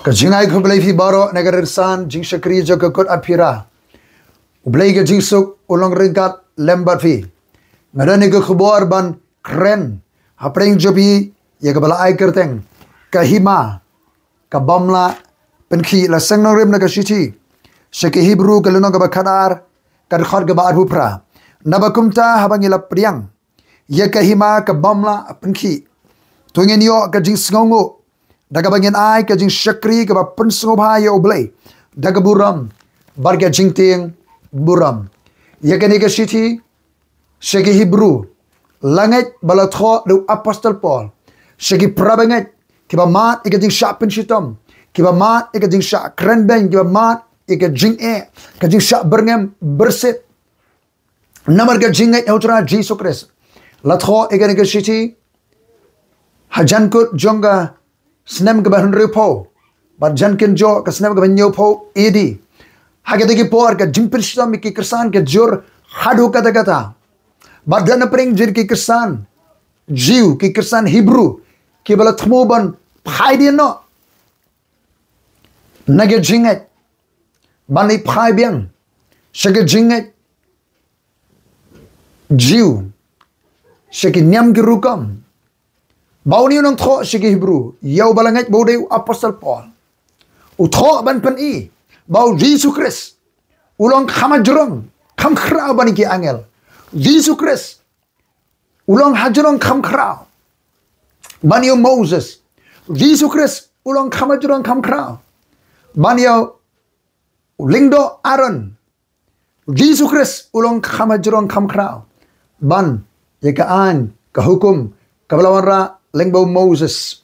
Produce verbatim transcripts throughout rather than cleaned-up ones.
Ka jingai khublei phi baroh na ka rynsan jingshakri jong ka kot Aphira. U Blei ka jingsuk u long ryngkat lem bad phi. Nga don ïa ka khubor ban kren hapdeng jong phi ïa kaba la ai kyrteng ka hima ka bym lah pynkhih. La seng nongrim na ka shithi sha ki Hebru ka lynnong kaba khatar ka dkhot kaba arphew phra. Naba kumta haba ngi la pdiang ïa ka hima ka bym lah pynkhih, to ngin ïoh ka jingsngewnguh da kaba ngin ai ka jingshakri kaba pynsngewbha ïa U Blei da ka burom bad ka jingtieng burom. Ïa kane ka shithi sha ki Hebru la ngeit ba la thoh da u apostol Paul sha ki para bangeit kiba mad ïa ka jingshah pynshitom, kiba mad ïa ka jingshah krenbeiñ, kiba mad ïa ka jingeh, ka jingshah byrngem byrsit. Namar ka jingngeit ha U Trai Jisu Khrist la thoh ïa kane ka shithi ha jan kut jong ka snem kaba hynriewphew bad jan kynjoh ka snem kaba hynñiewphew A D. Ha kata ki por ka jingpynshitom ïa ki khristan ka jur haduh katta katta. Bad don na pdeng jong ki khristan Jiw, ki khristan Hebru kiba la thmu ban phai dien noh na ka jingngeit, ban ïa phai biang sha ka jingngeit Jiw, sha ki niam ki rukom. Ba une u nongthoh sha ki Hebru, ïa uba la ngeit ba u dei u apostol Paul, u thoh ban pyni ba U Jisu Khrist u long kham hajrong kham khraw ban ïa ki angel. U Jisu Khrist u long hajrong kham khraw ban ïa u Moses. U Jisu Khrist u long kham hajrong kham khraw ban ïa u lyngdoh Aaron. U Jisu Khrist u long kham hajrong kham khraw ban ïa ka aiñ, ka hukum kaba la wanrah lyngba u Moses.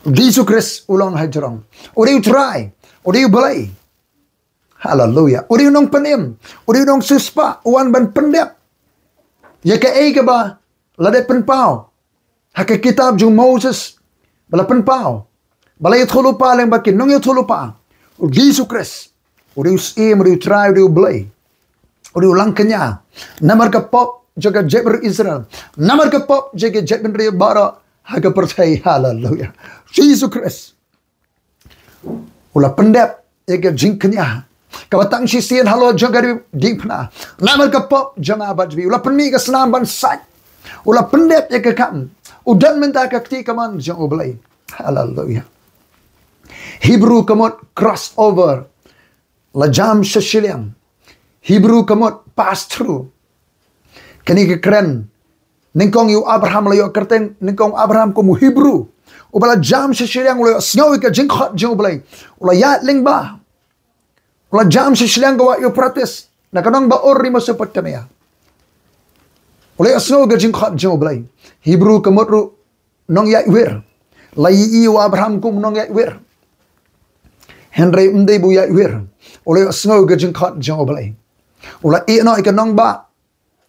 U Jisu Khrist u long hajrong. U dei U Trai, u dei U Blei. Haleluya. U dei u nongpynim, u dei u nongsiewspah, u wan ban pyndep ïa kaei kaba la dep pynpaw ha ka kitab jong u Moses, ba la pynpaw, ba la ïathuhlypa lyngba ki nongïathuhlypa. U Jisu Khrist u dei u Syiem, u dei U Trai, u dei U Blei, u dei u langkñia. Namar ka pop jong ka jaitbynriew Israel, namar ka pop jong ka jaitbynriew baroh ha ka pyrthei. Haleluya. Jisu Khrist u la pyndep ïa ka jingkñia kaba tang shisien halor jong ka diengphna. Namar ka pop jong nga bad jong phi u la pynmih ka snam ban sait. U la pyndep ïa ka kam. U don mynta ha ka kti kamon jong U Blei. Haleluya. Hebru ka mut cross over. La jam sha shiliang. Hebru ka mut pass through. Kane ka kren nyngkong ïa u Abraham, la ïoh kyrteng nyngkong u Abraham kum u Hebru, uba la jam sha shiliang, u la ïohsngew ïa ka jingkhot jong U Blei. U la ïaid lyngba, u la jam sha shiliang ka wah Euphrates na ka nong ba Ur ri Mesopotamia. U la ïohsngew ïa ka jingkhot jong U Blei. Hebru ka mut ruh nongïaid wir. La ïohi ïa u Abraham kum nongïaid wir, hynrei ym dei ba u ïaid wir. U la ïohsngew ïa ka jingkhot jong U Blei. U la ïeh noh ïa ka nongbah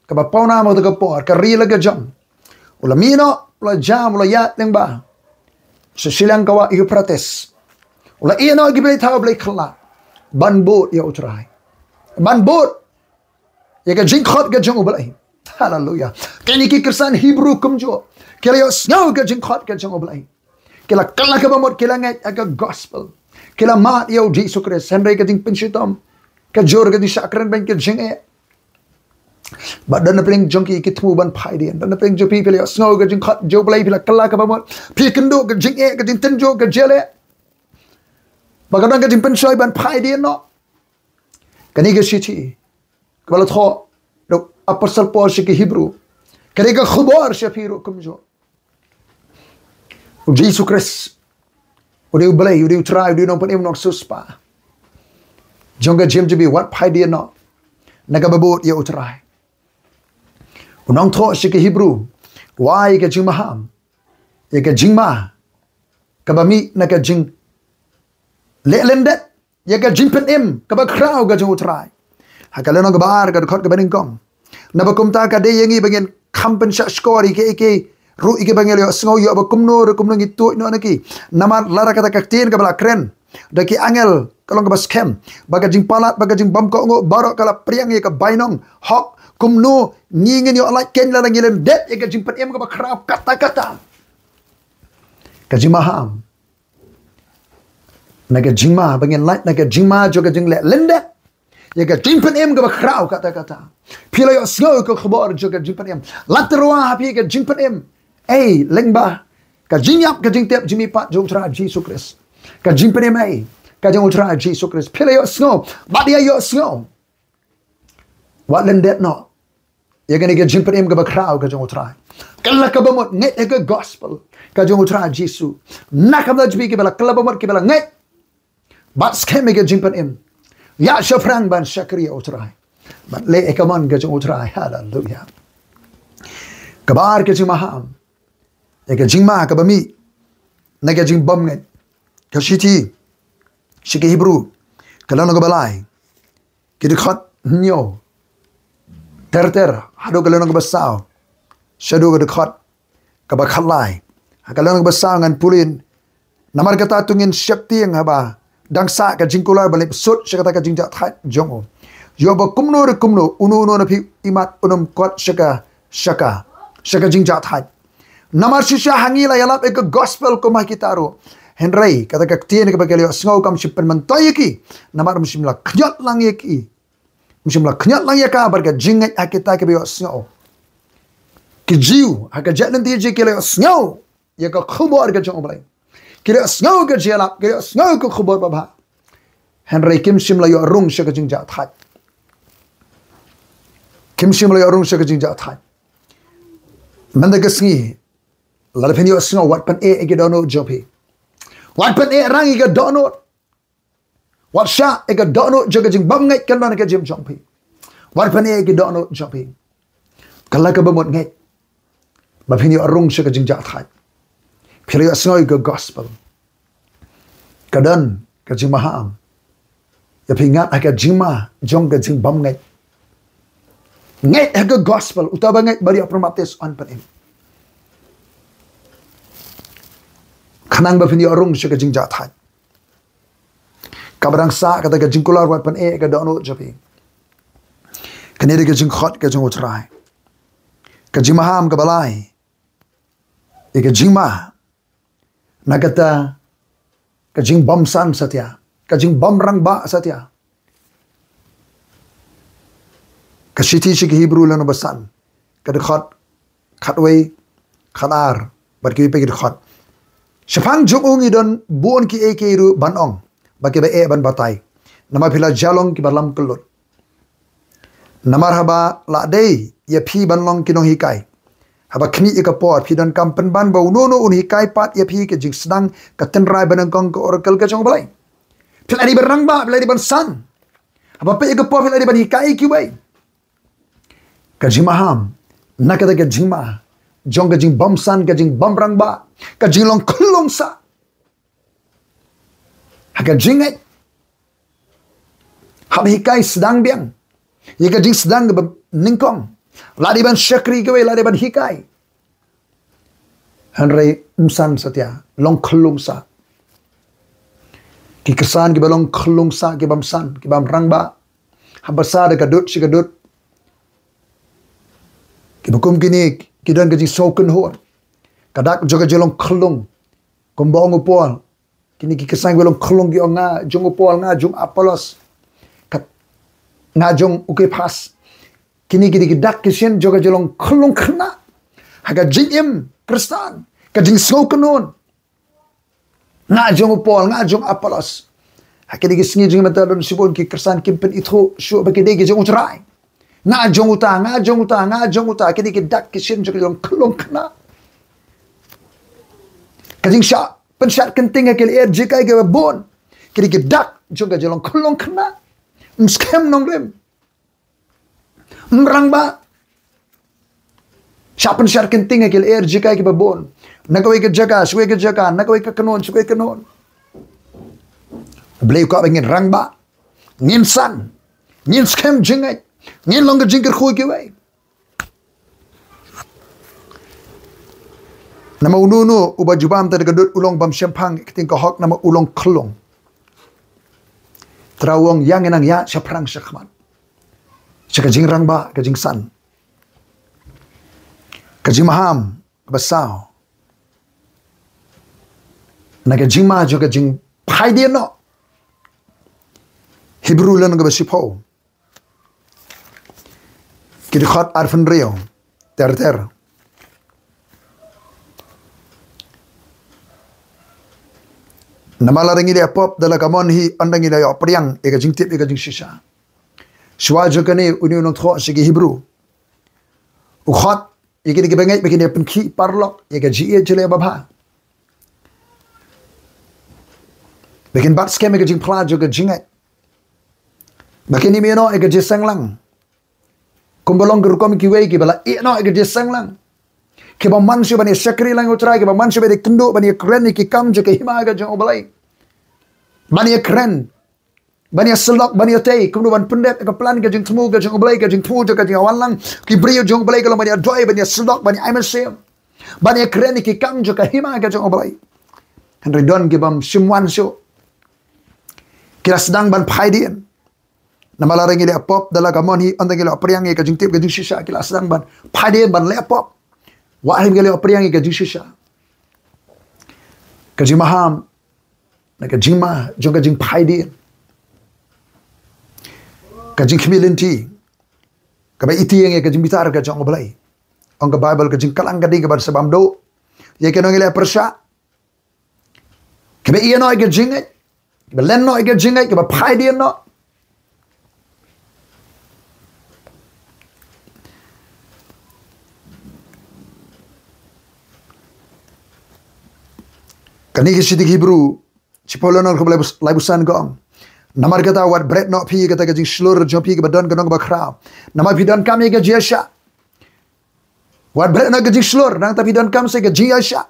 kaba pawnam ha kata ka por, ka ri la ka jong. U la mih noh, u la jam, u la ïaid lyngba sha shiliang ka wah Euphrates. U la ïeh noh ïa ki blei thaw blei khyllah ban bud ïa U Trai, ban bud ïa ka jingkhot ka jong U Blei. Haleluya. Kine ki khristan Hebru kumjuh ki la ïohsngew ïa ka jingkhot ka jong U Blei. Ki la kylla kaba mut, ki la ngeit ïa ka gospel, ki la mad ïa U Jisu Khrist, hynrei ka jingpynshitom, ka jur, ka jingshah kren beiñ, ka jingeh. Bad don na pdeng jong ki ki thmu ban phai dien. Don na pdeng jong phi, phi la ïohsngew ïa ka jingkhot jong U Blei, phi la kylla kaba mut, phi kynduh ka jingeh, ka jingtynjuh, ka jingeh. Bad ka don ka jingpynshoi ban phai dien noh. Kane ka shithi kaba la thoh da u apostol Paul sha ki Hebru ka dei ka khubor sha phi ruh kumjuh. U Jisu Khrist u dei U Blei, u dei U Trai, u dei u nongpynim, u nongsiewspah jong ka jingim jong phi. Wat phai dien noh na kaba bud ïa U Trai. U nongthoh sha ki Hebru u ai ïa ka jingmaham, ïa ka jingma kaba mih na ka jingleh lyndet ïa ka jingpynim kaba khraw ka jong U Trai. Ha ka lynnong kaba ar, ka dkhot kaba nyngkong: Naba kumta ka dei ïa ngi ba ngin kham pynshah shkor ïa kiei kiei ruh ïa kiba ngi la ïohsngew, ïoh ba kumno ruh kumno ngi tuid noh na ki. Namar lada kata ka ktien kaba la kren da ki angel ka long kaba skhem, ba ka jingpalat, ba ka jingbymkohnguh baroh ka la pdiang ïa ka bainong hok, kumno ngi ngin ïoh lait keiñ lada ngi lyndet ïa ka jingpynim kaba khraw katta katta? Ka jingmaham Na ka jingma, ba ngin lait na ka jingma jong ka jingleh lyndet ïa ka jingpynim kaba khraw katta katta. Phi la ïohsngew ka khubor jong ka jingpynim. Lada rwai ha phi ka jingpynim, ei, lyngba ka jingïap, ka jingtip jingmihpat jong U Trai Jisu Khrist. Ka jingpynim, ei, ka jong U Trai Jisu Khrist. Phi la ïohsngew, bad ïa ïohsngew. Wat lyndet noh ïa kane ka jingpynim kaba khraw ka jong U Trai. Kylla kaba mut ngeit ïa ka gospel ka jong U Trai Jisu. Na ka bynta jong phi kiba la kylla ba mut, kiba la ngeit, bad skhem ïa ka jingpynim, ïa shaphrang ban shakri ïa U Trai, bad leh ïa ka mon ka jong U Trai. Haleluya. Kaba ar, ka jingmaham ïa ka jingma kaba mih na ka jingbymngeit. Ka shithi sha ki Hebru, ka lynnong kaba lai, ki dkhot hynñiew ter ter haduh ka lynnong kaba saw, shaduh ka dkhot kaba khatlai. Ha ka lynnong kaba saw ngan pule: Namar kata to ngin sheptieng haba dang sah ka jingkular ban leit bsut sha kata ka jingjahthait jong u, ïoh ba kumno re kumno uno uno na phi imat un ym kot sha ka, sha ka, sha ka jingjahthait. Namar shisha ha ngi la ïalap ïa ka gospel kum ha kita ruh, hynrei kata ka ktien kaba ki la ïohsngew kam shym pynmyntoi ïa ki, namar ym shym la khñiot lang ïa ki, ym shym la khñiot lang ïa ka bad ka jingngeit ha kita kiba ïohsngew. Ki Jiw ha ka jait lynti jong ki la ïohsngew ïa ka khubor ka jong U Blei. Ki la ïohsngew ka jingïalap, ki la ïohsngew ka khubor babha. Hynrei kim shym la ïoh rung sha ka jingjahthait. Kim shym la ïoh rung sha ka jingjahthait. Mynta ka sngi, lada phin ïohsngew, wat pyneh ïa ki dohnud jong phi. Wat pyneh rang ïa ki dohnud. Wat shah ïa ka dohnud jong ka jingbymngeit kan don ha ka jingim jong phi. Wat pyneh ïa ka dohnud jong phi. Kylla kaba mut ngeit ba phin ïoh rung sha ka jingjahthait. Phi la ïohsngew ïa ka gospel. Ka don ka jingmaham ïa phi ngat ha ka jingma jong ka jingbymngeit. Ngeit ha ka gospel, uta uba ngeit bad ïoh pynbaptis un pynim. Khnang ba phin ïoh rung sha ka jingjahthait. Kaba dang sah kata ka jingkular, wat pyneh ïa ka dohnud jong phi. Kane dei ka jingkhot ka jong U Trai. Ka jingmaham kaba lai, ïa ka jingma na kata ka jingbymsan satia, ka jingbymrangbah satia. Ka shithi sha ki Hebru lynnong ba san, ka dkhot khatwei, khatar bad kiwei pat ki dkhot. Shaphang jong u ngi don bun kiei kiei ruh ban ong, bad kiba eh ban batai. Namar phi la jia long kiba lam kyllut. Namar haba la dei ïa phi ban long ki nonghikai, haba khmih ïa ka por, phi donkam pynban ba uno uno un hikai pat ïa phi ka jingsdang, ka tynrai banyngkong, ka oracle ka jong U Blei. Phi la dei ban rangbah, phi la dei ban san. Haba peit ïa ka por, phi la dei ban hikai ïa kiwei. Ka jingmaham na kata ka jingma jong ka jingbymsan, ka jingbymrangbah, ka jinglong khyllung sah ha ka jingngeit. Hap hikai sdang biang ïa ka jingsdang kaba nyngkong. La dei ban shakri kiwei, la dei ban hikai. Hynrei ym san satia, long khyllung sah. Ki kyrsan kiba long khyllung sah, ki bym san, ki bym rangbah, haba sah da ka dud shi ka dud, kiba kum kine ki don ka jingsngewkynhun. Ka dak jong ka jinglong khyllung, kumba ong u Paul, kine ki kyrsan kiba long khyllung ki ong, nga jong u Paul, nga jong u Apollos, kat nga jong u Kephas. Kine ki dei ki dak ki shin jong ka jinglong khyllung khynnah ha ka jingim Khristan, ka jingsngewkynhun. Nga jong u Paul, nga jong u Apollos. Ha kine ki sngi jingmynta don shibun ki kyrsan kim pynithuh shuh ba ki dei ki jong U Trai. Nga jong uta, nga jong uta, nga jong uta, kine ki dak ki shin jong ka jinglong khyllung khynnah. Ka jingshah pynshad kynting ha ki lyer jinghikai kiba bun, kine ki dak jong ka jinglong khyllung khynnah. Ym skhem nongrim, ym rangbah. Shah pynshad kynting ha ki lyer jinghikai kiba bun, na kawei ka jaka sha kawei ka jaka, na kawei ka kynhun sha kawei ka kynhun. U Blei u kwah ba ngin rangbah, ngin san, ngin skhem jingngeit, ngin long ka jingkyrkhu ïa kiwei. Namar uno uno uba jubab ïa ka dud u long bym shemphang ïa ka ktien ka hok, namar u long khyllung. Trai u ong, ïa ngin nang ïaid shaphrang shakhmat sha ka jingrangbah, ka jingsan. Ka jingmaham kaba saw na ka jingma jong ka jingphaidien noh Hebru lynnong kaba shiphew, ki dkhot arphew hynriew ter ter. Namar lada ngi leh pop da la ka mon hi, ynda ngi la ïoh pdiang ïa ka jingtip ïa ka jingshisha. Shuwa jong kane, une u nongthoh sha ki Hebru u khot ïa kine kiba ngeit ba kin ïa pynkhih paralok ïa ka jingïeit jylliew babha, ba kin bat skhem ïa ka jingphla jong ka jingngeit, ba kin ïa mih noh ïa ka jingseng lang, kumba long ka rukom kiwei kiba la ïeh noh ïa ka jingseng lang, kiba man shuh ban ïa shakri lang ïa U Trai, kiba man shuh ban ïa kynduh, ban ïa kren ïa ki kam jong ka hima ka jong U Blei, ban ïa kren, ban ïa syllok, ban ïa tei kumno ban pyndep ïa ka plan ka jingthmu ka jong U Blei, ka jingthmu jong ka jingwan lang, ki briew jong U Blei ka long ban ïa duwai, ban ïa syllok, ban ïa ai mynsiem, ban ïa kren ïa ki kam jong ka hima ka jong U Blei. Hynrei don ki bym shym wan shuh, ki la sdang ban phai dien. Namar lada ngi leh pop da la ka mon hi, ynda ngi la pdiang ïa ka jingtip ka jingshisha, ki la sdang ban phai dien ban leh pop. Wat hi ba ngi la pdiang ïa ka jingshisha. Ka jingmaham na ka jingma jong ka jingphai dien, ka jingkhmih lynti kaba ïeit ïa ka jingbitar ka jong U Blei. Ong ka Baibl, ka jingkyllang ka ding kaba sa bam duh ïa ki nongïaleh pyrshah, kiba ïeh noh ïa ka jingngeit, kiba len noh ïa ka jingngeit, kiba phai dien noh. Kane ka shithi Hebru shiphew lynnong kaba laiphew san ka ong: Namar kata, wat bret noh phi ïa kata ka jingshlur jong phi kaba don ka nong kaba khraw, namar phi donkam ïa ka jingïaishah. Wat bret noh ka jingshlur, nangta phi donkam sa ka jingïaishah,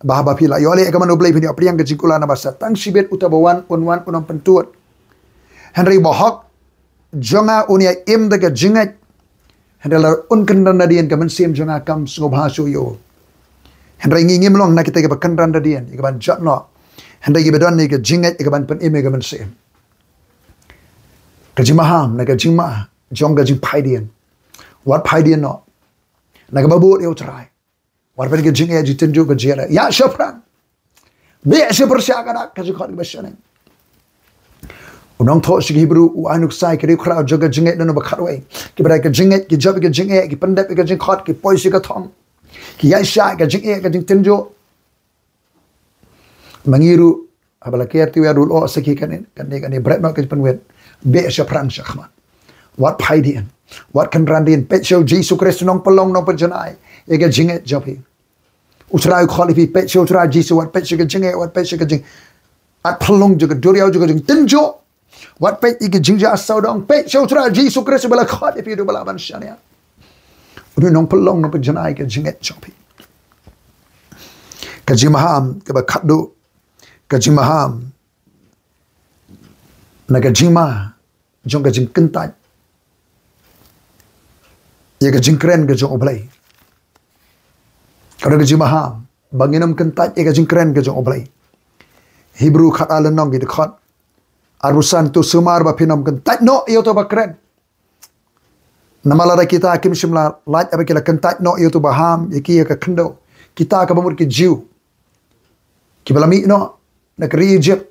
ba haba phi la ïoh leh ïa ka mon U Blei phin ïoh pdiang ka jingkular, namar sa tang shibit uta ba wan un wan un ym pyntud. Hynrei ba hok jong nga un ïa im da ka jingngeit, hynrei lada un kynran nadien, ka mynsiem jong nga kam sngewbha shuh ïa u. Hynrei ngi ngim long na kita kiba kynran nadien ïa ka ban jot noh, hynrei kiba don ïa ka jingngeit ïa ka ban pynim ïa ka mynsiem. Ka jingmaham na ka jingma jong ka jingphai dien. Wat phai dien noh na kaba bud ïa U Trai. Wat pynïaid ka jingeh jingtynjuh ka jingeh. Ïa shaphrang. Beh sha pyrshah ka dak, ka jingkhot kaba shaneng. U nongthoh sha ki Hebru u ai nuksa ïa ka riewkhraw jong ka jingngeit na u ba khatwei. Kiba da ka jingngeit ki jop ïa ka jingeh, ki pyndep ïa ka jingkhot, ki poi sha ka thong, ki ïaishah ïa ka jingeh ka jingtynjuh. Ma ngi ruh, haba la ker te ïa ruh, oh, sa ki kane, kane, kane, bret noh ka jingpynwit. Beh shaphrang shakhmat. Wat phai dien. Wat kynran dien. Peit sha U Jisu Khrist, nongpynlong, nongpynjanai ïa ka jingngeit jong phi. U Trai u khot ïa phi, peit sha U Trai Jisu, wat peit sha ka jingeh, wat peit sha ka jing, wat pynlong jong ka duriaw jong ka jingtynjuh. Wat peit ïa ka jingjia sawdong, peit sha U Trai Jisu Khrist uba la khot ïa phi, uba la ban shaniah. U nongpynlong, nongpynjanai ïa ka jingngeit jong phi. Ka jingmaham kaba khatduh, ka jingmaham na ka jingma jong ka jingkyntait ïa ka jingkren ka jong U Blei. Ka dei ka jingmaham ba ngin ym kyntait ïa ka jingkren ka jong U Blei. Hebru khatar lynnong, ki dkhot arphew san: To sumar ba phin ym kyntait noh ïa uta uba kren. Namar lada kita kim shym la lait haba ki la kyntait noh ïa uta uba ham ïa ki ïa ka khyndew, kita kaba mut ki Jiw kiba la mih noh na ka ri Ijipt,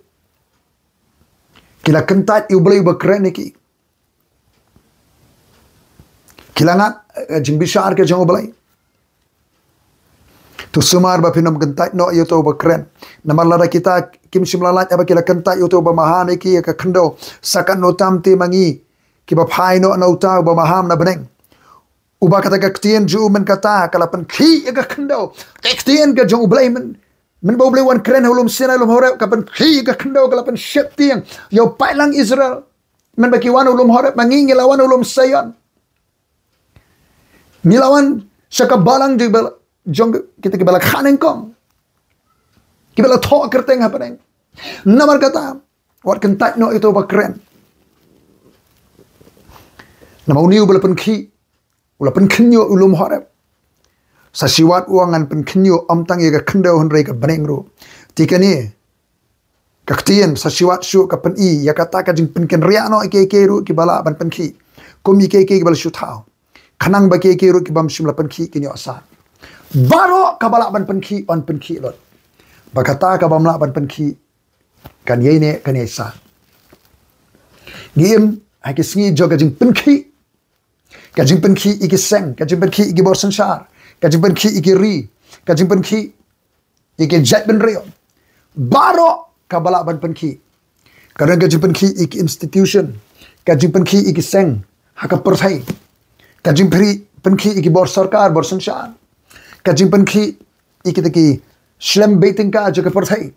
ki la kyntait ïa U Blei uba kren ïa ki. Ki la ngat, eh, jingbishar ka jong U Blei. To sumar ba phin ym kyntait noh ïa uta uba kren. Namar lada kita kim shym la lait haba ki la kyntait ïa uta uba maham ïa ki ïa ka khyndew, sa katno tam te ma ngi kiba phai noh na uta uba maham na bneng, uba kata ka ktien jong u mynta ka la pynkhih ïa ka khyndew. Ka ktien ka jong U Blei myn, mynba U Blei u wan kren ha u lum Sinai, lum Horeb, ka pynkhih ïa ka khyndew, ka la pynsheptieng ïa u paidlang Israel. Mynba ki wan ha u lum Horeb, ma ngi ngi la wan ha u lum Sion. Ngi la wan sha ka balang jong ba, jong kita kiba la kha nyngkong, kiba la thoh kyrteng ha bneng. Namar kata, wat kyntait noh ïa uta uba kren. Namar une uba la pynkhih, u la pynkhynñiuh ha u lum Horeb. Sa shu wat u ong, ngan pynkhynñiuh ym tang ïa ka khyndew hynrei ka bneng ruh. Te kane ka ktien, sa shu wat shuh ka pyni ïa kata ka jingpynkynriah noh ïa kiei kiei ruh kiba lah ban pynkhih, kum ïa kiei kiei kiba la shu thaw, khnang ba kiei kiei ruh ki bym shym la pynkhih kin ïoh sah. Baroh kaba lah ban pynkhih yn pynkhih lut. Ba kata ka bym lah ban pynkhih kan ïai neh, kan ïai sah. Ngi im ha ki sngi jong ka jingpynkhih. Ka jingpynkhih ïa ki seng, ka jingpynkhih ïa ki bor synshar, ka jingpynkhih ïa ki ri, ka jingpynkhih ïa ki jaitbynriew. Baroh kaba lah ban pynkhih. Ka don ka jingpynkhih ïa ki institution, ka jingpynkhih ïa ki seng ha ka pyrthei, ka jingpynkhih, pynkhih ïa ki bor sorkar, bor synshar, ka jingpynkhih ïa kita ki shlem beit tyngka jong ka pyrthei.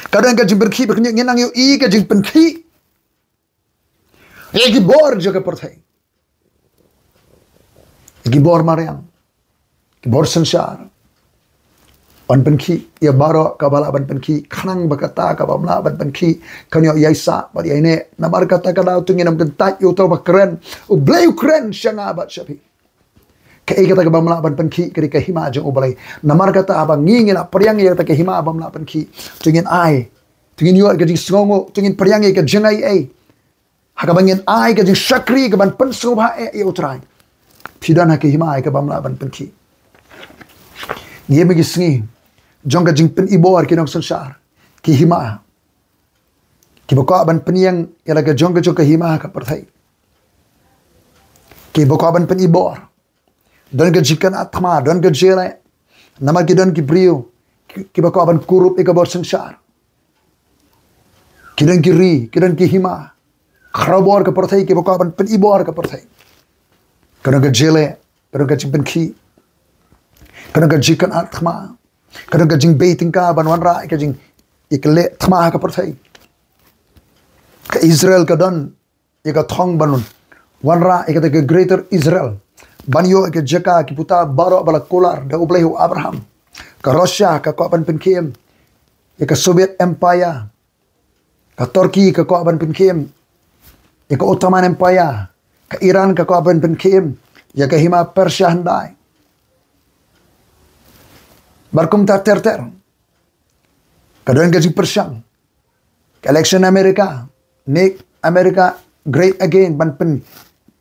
Ka don ka jingpynkhih ba ngin nang ïohi ka jingpynkhih ïa ki bor jong ka pyrthei, ïa ki bor mariang, ki bor synshar. Ban pynkhih ïa baroh kaba lah ban pynkhih, khnang ba kata kaba ym lah ban pynkhih kan ïoh ïaisah bad ïaineh. Namar kata ka daw to ngin ym kyntait ïa uta uba kren. U Blei u kren sha nga bad sha phi. Kaei kata kaba ym lah ban pynkhih, ka dei ka hima jong U Blei. Namar kata haba ngi, ngi la pdiang ïa kata ka hima ba ym lah pynkhih, to ngin ai, to ngin ïoh ka jingsngewnguh, to ngin pdiang ïa ka jingaiei. Ha kaba ngin ai ka jingshakri kaban pynsngewbha eh ïa U Trai. Phi don ha ka hima ïa kaba ym lah ban pynkhih. Ngi im ha ki sngi jong ka jingpynibor ki nongsynshar, ki hima. Kiba kwah ban pynïeng ïa la ka jong ka jong ka hima ha ka pyrthei. Kiba kwah ban pynibor. Don ka jingkynad thma, don ka jingïaleh. Namar ki don ki briew ki, kiba kwah ban kurup ïa ka bor synshar. Ki don ki ri, ki don ki hima. Khrawbor ka pyrthei, kiba kwah ban pynibor ka pyrthei. Ka don ka jingïaleh, ka don ka jingpynkhih, ka don ka jingkynad thma, ka don ka jingbei tyngka ban wanrah ïa ka jing, ïa ka leh thma ha ka pyrthei. Ka Israel ka don ïa ka thong ban wanrah ïa kata ka Greater Israel, ban ïoh ïa ka jaka ki puta baroh ba la kular da U Blei ha u Abraham. Ka Russia ka kwah ban pynkhih im ïa ka Soviet Empire. Ka Turkey ka kwah ban pynkhih im ïa ka Ottoman Empire. Ka Iran ka kwah ban pynkhih im ïa ka hima Persia hyndai. Bad kumta ter ter. Ka don ka jingpyrshang. Ka election America, Make America Great Again, ban pyn,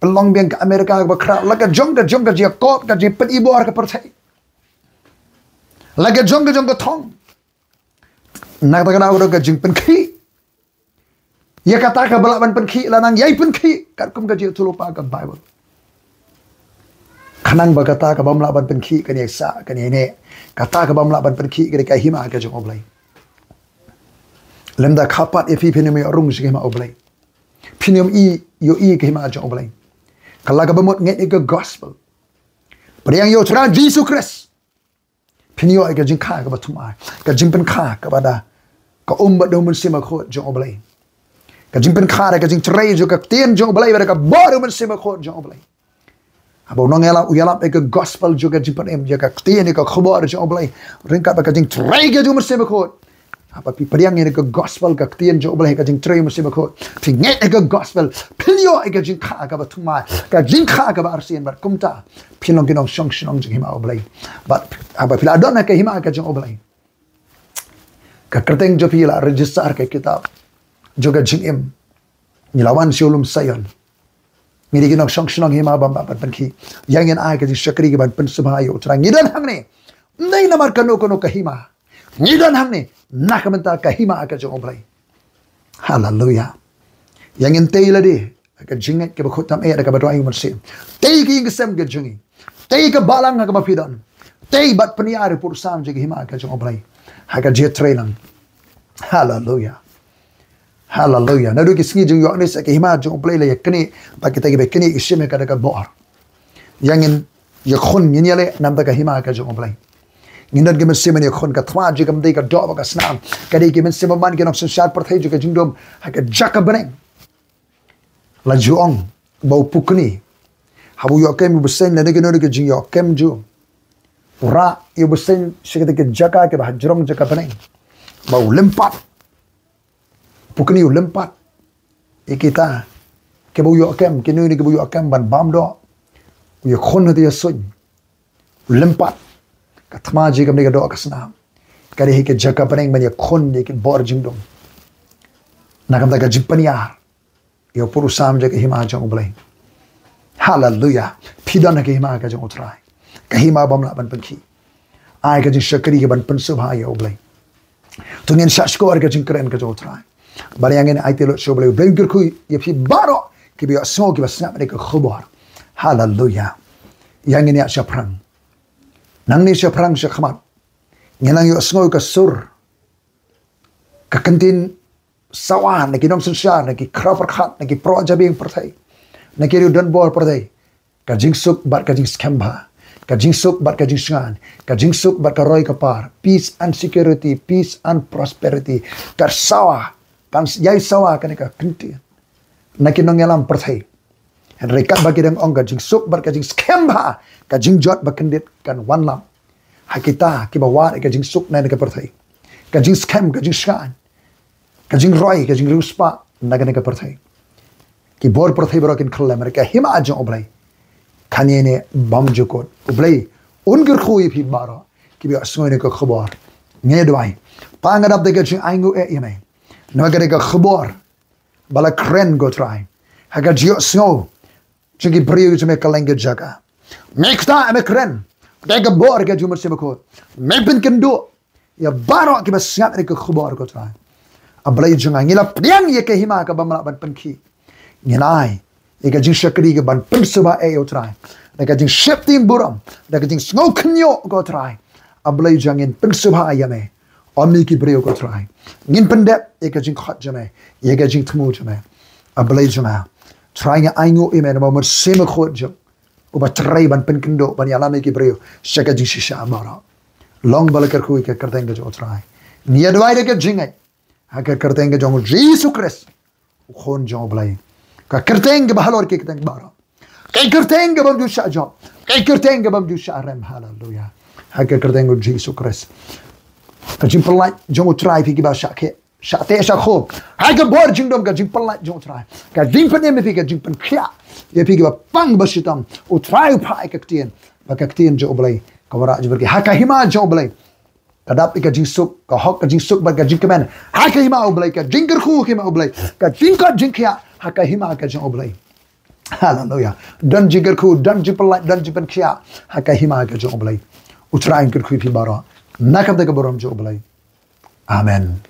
pynlong biang ka America kaba khraw. La ka jong ka jong ka jingïakob, ka jingpynibor ka pyrthei. La ka jong ka jong ka thong. Na kata ka daw ka don ka jingpynkhih ïa kata kaba lah ban pynkhih, la nang ïai pynkhih katkum ka jingïathuhlypa ka Bible. Khnang ba kata kaba ym lah ban pynkhih kan ïaisah, kan ïaineh. Kata kaba ym lah ban pynkhih ka dei ka hima ka jong U Blei. Lymda kha pat ïa phi, phin ym ïoh rung sha ka hima U Blei. Phin ym ïoh ïohi ka hima jong U Blei. Ka la kaba mut ngeit ïa ka gospel, pdiang ïa U Trai Jisu Khrist. Phin ïoh ïa ka jingkha kaba thymmai, ka jingpynkha kaba da ka um bad da U Mynsiem Bakhuid jong U Blei. Ka jingpynkha da ka jingtrei jong ka ktien jong U Blei bad da ka bor U Mynsiem Bakhuid jong U Blei. Haba u nongïalap u ïalap ïa ka gospel jong ka jingpynim, ïa ka ktien, ïa ka khubor jong U Blei, ryngkat bad ka jingtrei ka jong U Mynsiem Bakhuid. Haba phi pdiang ïa ka gospel, ka ktien jong U Blei, ka jingtrei U Mynsiem Bakhuid, phi ngeit ïa ka gospel, phin ïoh ïa ka jingkha kaba thymmai, ka jingkha kaba arsien, bad kumta phin long ki nongshong shnong jong hima U Blei. Bad haba phi la don ha ka hima ka jong U Blei, ka kyrteng jong phi la register ha ka kitab jong ka jingim. Ngi la wan sha u lum Sion. Ngi dei ki nongshong shnong hima bym lah ban pynkhih. Ïa ngin ai ka jingshakri kaban pynsngewbha ïa U Trai. Ngi don hangne ym dei namar kano kano ka hima. Ngi don hangne na ka bynta ka hima ka jong U Blei. Haleluya. Ïa ngin tei lade ha ka jingngeit kaba khuid tam eh da kaba duwai u Mynsiem. Tei ki ïing ki sem ka jong ngi. Tei ka balang ha kaba phi don. Tei bad pynïar ïa u pud u sam jong ka hima ka jong U Blei ha ka jingïatreilang. Haleluya. Haleluya. Naduh ki sngi jingïoh ne sa ka hima jong U Blei la ïa knieh bad kita kiba knieh ki shim ïa ka da ka bor. Ïa ngin ïakhun, ngin ïaleh namar ka hima ka jong U Blei. Ngin don ki mynsiem ban ïakhun. Ka thma jong ka ym dei ka doh bad ka snam. Ka dei ki mynsiem bymman, ki nongsynshar pyrthei jong ka jingdum ha ka jaka bneng. La ju ong ba u pukni haba u ïoh kem u bseiñ, lane kino kino ki jingïoh kem jong u, u rah ïa u bseiñ sha kita ki jaka kiba hajrong jaka bneng. Ba u lympat, pukni u lympat ïa kita kiba u ïoh kem, kino kino kiba u ïoh kem ban bam doh. U ïakhun ha u ïasuiñ, u lympat. Ka thma jong ka ym dei ka doh ka snam. Ka dei ha ka jaka bneng ban ïakhun ïa ki bor jingdum. Na ka bynta ka jingpynïar ïa u pud u sam jong ka hima jong U Blei. Haleluya. Phi don ha ka hima ka jong U Trai, ka hima bym lah ban pynkhih. Ai ka jingshakri kaban pynsngewbha ïa U Blei. To ngin shahshkor ka jingkren ka jong U Trai. Bad ïa ngin aiti lut sha U Blei, U Blei un kyrkhu ïa phi baroh kiba ïohsngew, kiba sngap ïa ka khubor. Haleluya. Ïa ngin ïa shaphrang. Nangne shaphrang shakhmat, ngin nang ïohsngew ka sur, ka kyntien sawa na ki nongsynshar, na ki khraw pyrkhat, na ki proja biang pyrthei, na ki riewdonbor pyrthei. Ka jingsuk bad ka jingskhem bha, ka jingsuk bad ka jingshngaiñ, ka jingsuk bad ka roi ka par, peace and security, peace and prosperity. Ka sawa, kan ïai sawa kane ka kyntien na ki nongïalam pyrthei. Hynrei katba ki dang ong ka jingsuk bad ka jingskhem bha, ka jingjot ba kyndit kan wanlam ha kita kiba wad ïa ka jingsuk na kane ka pyrthei, ka jingskhem, ka jingshngaiñ, ka jingroi, ka jingriewspah na kane ka pyrthei. Ki bor pyrthei baroh kin khyllem, hynrei ka hima jong U Blei kan ïeng bymjukut. U Blei un kyrkhu ïa phi baroh kiba ïohsngew ïa kane ka khubor. Ngi duwai. Pa, nga dap da ka jingainguh ïa me namar kane ka khubor ba la kren, ko Trai, ha ka jingïohsngew jong ki briew jong me kylleng ki jaka. Me ktah, me kren da ka bor ka jong U Mynsiem Bakhuid. Me pynkynduh ïa baroh kiba sngap ïa ka khubor, ko Trai. A Blei jong nga, ngi la pdiang ïa ka hima kaba ym lah ban pynkhih. Ngin ai ïa ka jingshakri kaban pynsngewbha ïa, ko Trai, da ka jingsheptieng burom, da ka jingsngew khynñiuh, ko Trai. A Blei jong nga, ngin pynsngewbha ïa me, ym ïa ki briew, ko Trai. Ngin pyndep ïa ka jingkhot jong me, ïa ka jingthmu jong me. A Blei jong nga, Trai, nga ainguh ïa me namar U Mynsiem Bakhuid jong, uba trei ban pynkynduh, ban ïalam ïa ki briew sha ka jingshisha baroh. Long ba la kyrkhu ïa ka kyrteng ka jong U Trai. Ngi ïa duwai da ka jingngeit ha ka kyrteng ka jong U Jisu Khrist, U Khun jong U Blei. Ka kyrteng kaba halor ki kyrteng baroh, ka kyrteng ka bym ju shah jop, ka kyrteng ka bym ju shah rem. Haleluya. Ha ka kyrteng U Jisu Khrist. Ka jingpyllait jong U Trai ïa phi kiba shah khih, shah teh, shah khum. Ha ka bor jingdum, ka jingpyllait jong U Trai, ka jingpynim ïa phi, ka jingpynkhiah ïa phi kiba pang ba shitom. U Trai u phah ïa ka ktien, ba ka ktien jong U Blei ka wanrah jingpyrkhat ha ka hima jong U Blei. Ka dap ïa ka jingsuk, ka hok, ka jingsuk bad ka jingkmen ha ka hima U Blei, ka jingkyrkhu ha ka hima U Blei, ka jingkot jingkhiah ha ka hima ka jong U Blei. Haleluya. Don jingkyrkhu, don jingpyllait, don jingpynkhiah ha ka hima ka jong U Blei. U Trai un kyrkhu ïa phi baroh na ka bynta ka burom jong U Blei. Amen.